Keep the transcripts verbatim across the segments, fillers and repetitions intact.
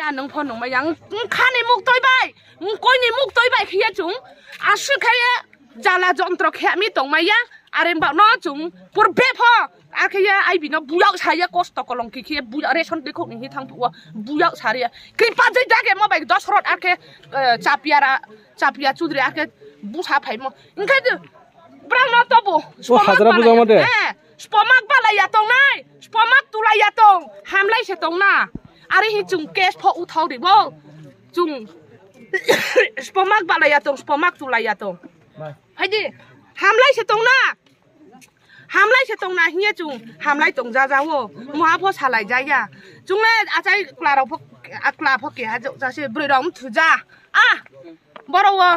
Nung pho nung maya, wng khani muk toi bai, wng koi ni muk toi bai khiya chung, aswk khaya jala jontro khe mi tong maya, are bak no chung pur be pho, akhe ya ai bino buyak saya kosto kolong khe khe buyak ration de khok ni thang phuwa buyak sariya, kripa jai dage mo bai dos rot akhe, eh, chapia ra, chapia chudri akhe busa phai mo, wngkhe Brang no tobo. O hajra buja ma de. Eh, spomak balai ya tong nai. Spomak tulai ya tong. Hamlai se tong na. Ari hi chung case pho uthau ri bo. Chung spomak balai ya tong, spomak tulai ya tong. Hai di. Hamlai se tong na. Hamlai se tong na hiye chung. Hamlai tong ja ja wo. Muha pho salai ja ya. Chung le achai kla rok pho, akla pho ke ha jok ja se broi rok thu ja. Ah. Boro o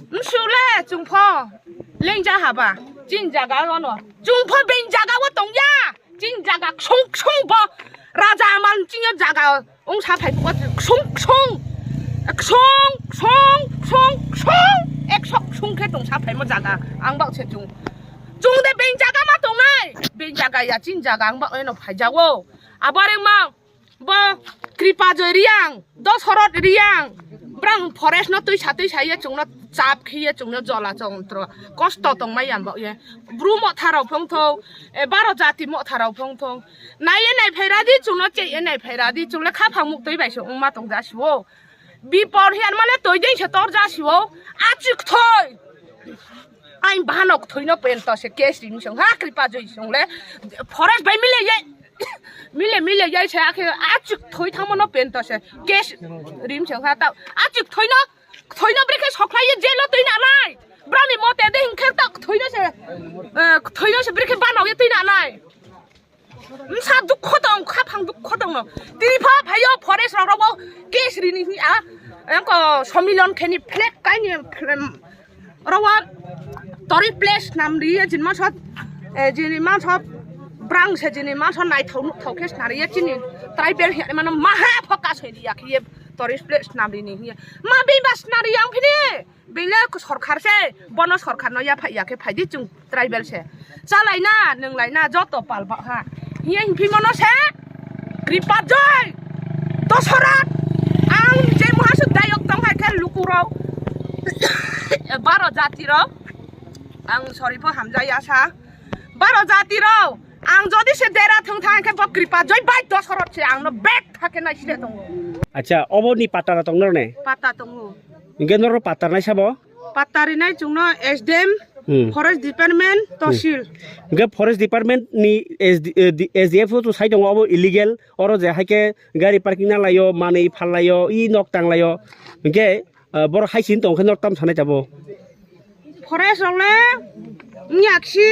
msuk le chwng pho lengja haba. Chini jaga o no. Chwng pho bini jaga o tong ya. Chini jaga ksung ksung bo. Raja amal chini jaga o wng sa phai bo ksung ksung. Ksung ksung ksung ksung. Ekso ksung khe tong sa phai mo jaga. Ang bak se chwng. Chwng de bini jaga ma tong nai. Bini jaga ya chini jaga ang bak eno phai ja o. Abo are ma Bo Kripa Joy Riang, Dosorot Riang, brang forest no tuisa tuisa ye chwngno chap khiye chwngno jola chongtro kosto tongmai yambok ye. Bru motha rok phongthong, e, baro jati motha rok phongthong. Naiye nai phaira di chwngno cheye nai phaira di chwngno khaphang muk twi bai se wngma tong ja siwo. Bipor hiyan male toi dei se tor ja siwo. Achik thoi. Ain bahanok thoino pento se case rim song ha Kripa Joy song le forest bai mile ye. Mile mile ye se akhe achik thoi thangmano pento se case rim song ha ta achik thoino thoino brekhe sokhlai ye jelo tuina nai. Brani mote de hinkhe ta thoino se, eh, thoino se brekhe banok ye tuina nai. Msa dukho tong, khaphang dukho tong no. Tini pha phayo forest rok rogo case rini hi a. Engko somilon kheni flag kaini, em, rogo tori place nam ri ye jin mansot, eh, jini mansot brang se jini mansot naithok nukhok khe snari ye chini tribal hi mano maha focus hoi ri ya khe ye tori place nam rini hi. Ma bini ba snari yang phini. Bini le sorkar se, bono sorkar no yaphai ya khe phai di chwng tribal se. Chalai na, nwnglai na, joto pal ba ha. Hiya himphimo no se, Kripa Joy, Dosorat, ang je muha su dayok tong hai khe luku rok, baro jati rok, ang sorry pho hamjaya sa, baro jati rok, ang jodi se dera thung thang khe bo Kripa Joy bai Dosorat se ang no bek thake nai sile tongo. Acha, obo ni patara tong nor ne? Pata tongo. Hingke noro patar nai sabo? Patar rinai chwngno S D M, Hmm. Forest Department, Hmm. Tosil. Hingke Forest Department ni S D, eh, di-, S D F o to sai tongo abo illegal, oro je haike gari parking na laio, manwi phal laio, i nok tang laio. Hingke, eh, boro hai sin tong khe nok tam sanai tabo. Forest rok le wngya khe,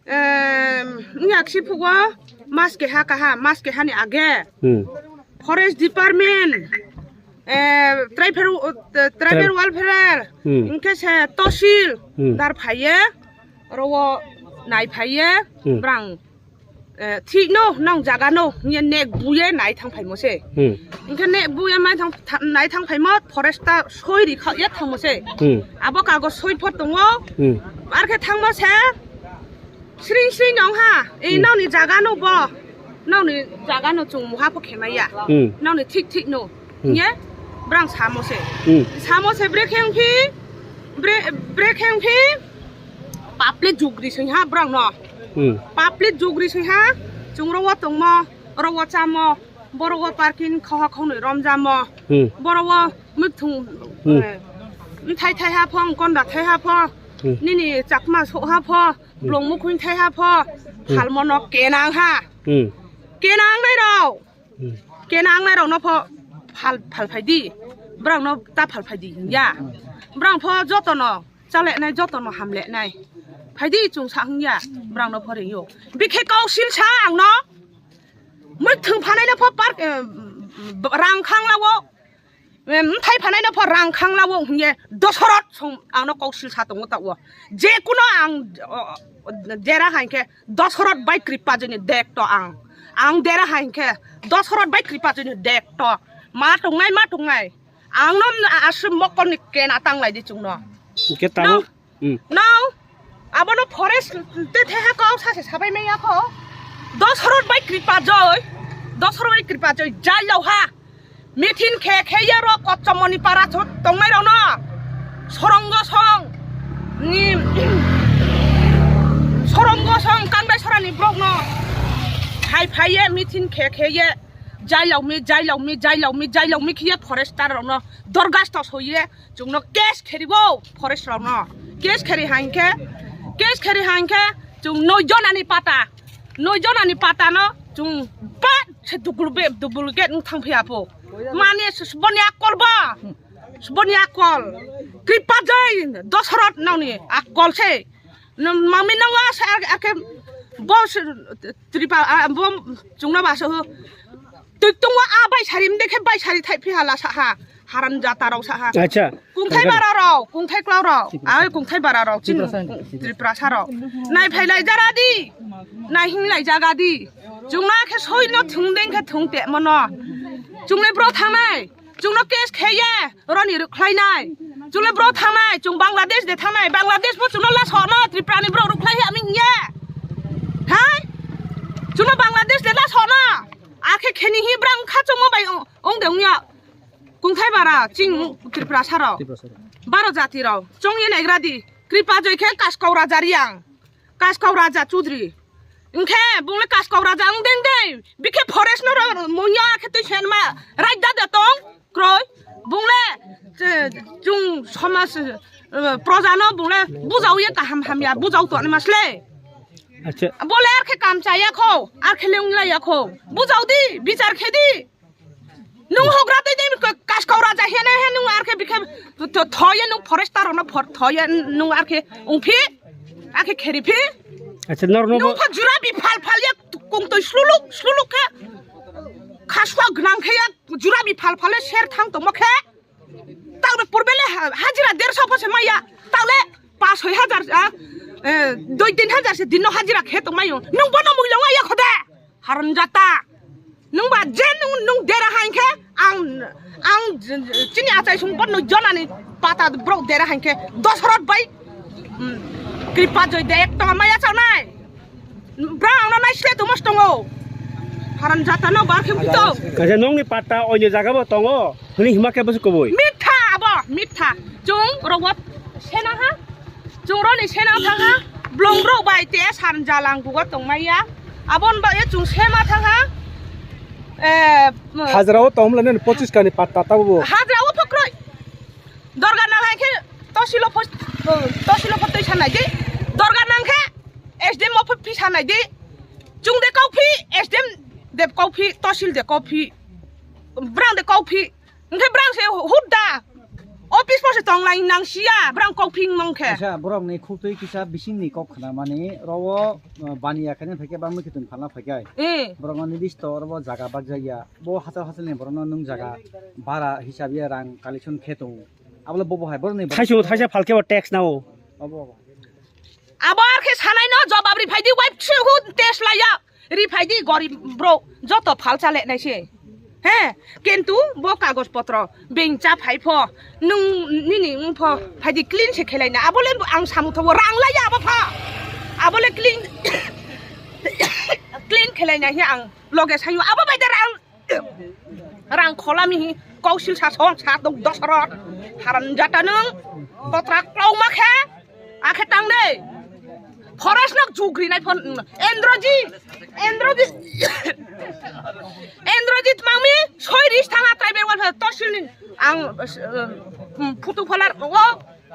em, wngya khe phugo mas keha kaha, mas keha ni age. Hmm. Forest Department, eh, tribal, eh, tribal Trib- welfare, Hmm. Hingke se Tosil, Hmm. Dar phaiye, oro o nai phaiye, Hmm. Brang, eh, thik no, nong jaga no, hiye nek buye nai thang phaimo se. Hmm. Hingke nek buye mai thang, tha-, nai thang phaimo, forest ta soi ri kha, ye thangmo se. Hmm. Abo kago soi phot tongo, Hmm. Ar khe thangmo se, Sring sring nong ha, e Hmm. nokni jaga no bo, nokni jaga no chwng muha pho khemaya, Hmm. Nokni thik thik no, Hmm. Ye, brang samo se, Hmm. Samo se brekhe wngphi, bre-, brekhe wngphi, public jugri sing ha brang no, Hmm. Public jugri sing ha, chwng ro o tongmo, ro o chamo, boro o parking khoha khongnwi romjamo, Hmm. Boro o mwthung, Hmm. Eh, mthai thai ha pho, konda thai ha pho, Hmm. Nini chakma sok ha pho, Hmm. Blong mukhung thai ha pho, Hmm. Phalmo no kenang ha. Hmm. Kenang nai rok. Hmm. Kenang nai rok no pho phal, phal phai di. Brang no ta phal phai di ya. Brang pho joto no chale nai, joto no hamle nai. Phai di chwng sa hung ya. Brang no pho ring yo. Bikhe kau sil sa ang no. Mwthung phanai no pho park, eh, rang khang lawo. Em, mthai phanai no pho rang khang lawo hingye Dosorot song ang no kok sil sa tongo ta wo. Je kuno ang, o, o, dera hai khe Dosorot bai Kripa Joy ni dek to ang. Ang dera hai khe Dosorot bai Kripa Joy ni dek to. Ma tongnai, ma tongnai. Ang no aswk mokol ni kena tang lai di chwng no. Hingke tamo, No. Hmm. No. Abono forest te theha kok sase sabai maya kho. Dosorot bai Kripa Joy. Dosorot bai Kripa Joy. Jai lo ha. Mithin khe khe ye ro Kochomoni para thot tongnai rok no. Sorongo song ni, sorongo song Kangdai sorani brok no. Hai phai ye mithin khe khe ye. Jailaumi, jailaumi, jailaumi, jailaumi khe ye forester rok no. Dorgas to soi ye. Chwngno case kheribo forest rok no. Case kheri hankhe, case kheri hankhe chwng noi jonani pata. Noi jonani pata no chwng bat se dubul be, dubul gate wng thang phiya po. Mani s-, s-, boni akol bo. Boni akol. Kripa jai Dosarot noni akol se. Nang mami nang wa sa ak-, ake bo s-, tripa, a, bo chwngno ba so. Twi tungwa a bai sari mde khe bai sari thai phi hala sa ha. Haram jata rok sa ha. Acha. Kungthai bara rok, kungthai klau rok. Ai kungthai bara rok. Chin Tripura sa rok. Nai phai lai jara di. Nai hing lai jaga di. Chwngno khe soi no thung deng khe thung te mono. Chwngle bro thangnai. Chwngno case khe ye. Roni rwkhlainai. Chwngno bro thangnai. Chwng Bangladesh de thangnai. Bangladesh bo chwngno la sono. Tripura ni bro rwkhlai he ami hiye. Hai? Chwngno Bangladesh de la sono. Akhe kheni hi brang kha chwngmo bai ong de ongya. Kungthai bara ching Tripura saro. Tripura saro. Baro jati rao. Chong ye naigra di. Kripa joi khe Kaskau Raja Riang. Kaskau Raja Chudri. Wngkhe bungle Kaskau Raja wng deng dei. Bikhe forest no ro munya khe twi sen ma. Raida de tong kroi. Bungle, eh, chung somaj, eh, proja no bungle bujau ye kaham hamya. Bujau to ani masle. Acha. Bole arkhe kam chaya kho. Arkhe le wng laya kho. Bujau di. Bichar khe di. Nung hogra tei tei ka-, Kaskau Raja hene he nung arkhe bikhe tho-, thoye nung forester no for thoye nung arkhe ungphi arkhe kheri phi. Acha nor no nung bo pha jura bi phal phal ya kung toi sluluk sluluk khe khaswa gnang khe ya jura bi phal phal ya ser thang tongmo khe. Tang purbe le ha-, hajira derso pho se maya tang le pas soi hajar a, eh, doi tin hajar se din no hajira khe tong mayo nung bono muilong ya khode. Haram jata. Nung ba je nung, nung dera hain khe ang, ang chini achai sung bo noi jonani pata bro dera hain khe Dosarot bai, mm, Kripa joi de ek tonga maya chawnai. Bro ang no nai sle tumas tongo. Haram jata no bar khe buto. Kaisa nongni pata oini jaga bo tongo. Hwnwi hima khe bwswk kubui? Mitha abo, mitha. Chwng rogo sena ha. Chwng roni sena thang ha. Blong rok bai te san jalang bugo tong maya. Abon ba e chwng sema thang ha. Eh, Hajra o tong mla nani pochis kani patta tabo bo. Hajra o phokroi. Dorga nang hai khe tosilo phos-, tosilo photoi sanai di. Dorga nang khe S D M o phi sanai di. Chwng de kau phi, S D M de kau phi, tosil de kau phi. Brang de kau phi. Hwnkhe brang se hut da. Office pose tong lai nang sia, brang kok phing mong khe. Kaisa borok ni khuk twi kisa bising ni kok khna mani, ro o, uh, baniya khaina phaikhe bangma khitung phalna phaikhai. Eh. Borok no nidisto oro bo jaga bak jagya. Bo hachal hachal ni borok no nung jaga bara hisab ya rang collection khe tongo. Abole bobo hai borok ni. Thaisu thaisa phalkhe bo tax nao. Obo obo. Abo ar khe sanai no jobab ri phai di, wai psu hu test laiya. Ri phai di gorib bro, joto phal chale nai se. He, kintu bo kagoj potro beng cha phai pho, nung nini wng pho, phai di clean se khelai na. Abole ang samu thobo rang lai ya abo pha. Abole clean, clean khelai na hi ang loge sayo. Abo bai de rang, rang khola mi hi, kausil sa son sa dok dos rot. Haram jata nung, potra klau ma khe. Akhe tang de. Forest nok jugri nai phon, Endroji, Endroji, Endroji tmangmi soi ris thanga tribal welfare tosil ni ang, eh, phutu pholar o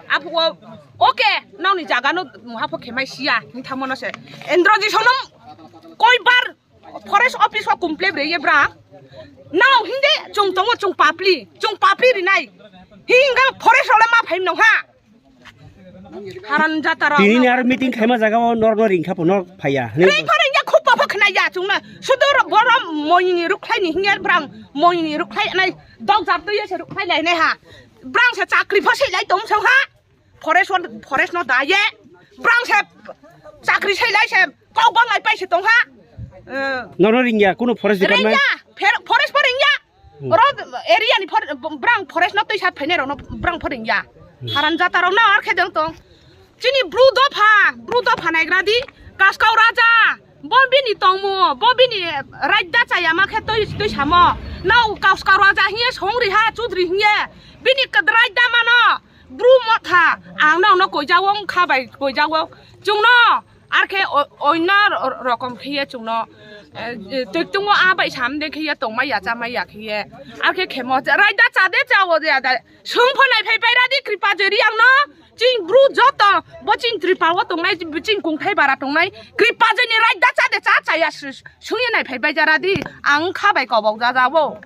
apu o oke nokni jaga no muha pho khemai sia ni thangmo no se Endroji sonom koi bar forest office o complain re ye bra nao hindi chung tongo chung papli chung papli rinai hinga forest ole ma phaim nong ha. Haran jatara. Tini ni aro meeting khaima jaga o nor no ring kha pho nor phaiya. Ring pho ring ya khub pho khna ya chung na. Sudur borom moini rukhlai ni hinya brang moini rukhlai nai dog jar tu ya se rukhlai lai nai ha. Brang se chakri pho se lai tong sang ha. Forest on forest no da ye. Brang se chakri se lai se kau bang ai pai se tong ha. Eh. Nor no ring ya kuno forest department. Ring ya. Forest pho ring ya. Hmm. Oro area ni for-, brang forest no twi sat phainai rok no brang pho ring ya. Hmm. Haran jata rok no ar khe dong tong. Chini bru dopha, bru dopha naigra di. Kaskau raja, bo bini tongmo, bo bini raida chaya ma khe twi, twi samo. Nau kaus karwa ja hiye songri ha chudri hiye. Bini kadrai damano. Bru motha. Ang nau no koijawo kha bai koijawo. Chungno. Arkhe oino rokom khiye chungno. Twi tungmo a bai sam de khiye tongmai ya chamai ya khiye. Arkhe khemo raida chade chawo de ada. Sung pho nai phai pai radi kripa jeri ang no. Ching bru joto bo ching tripa wo tongnai ching kungthai bara tongnai kripa jeni raida chade cha chaya sungye nai phai bai jara di ang kha bai kobok jajawo.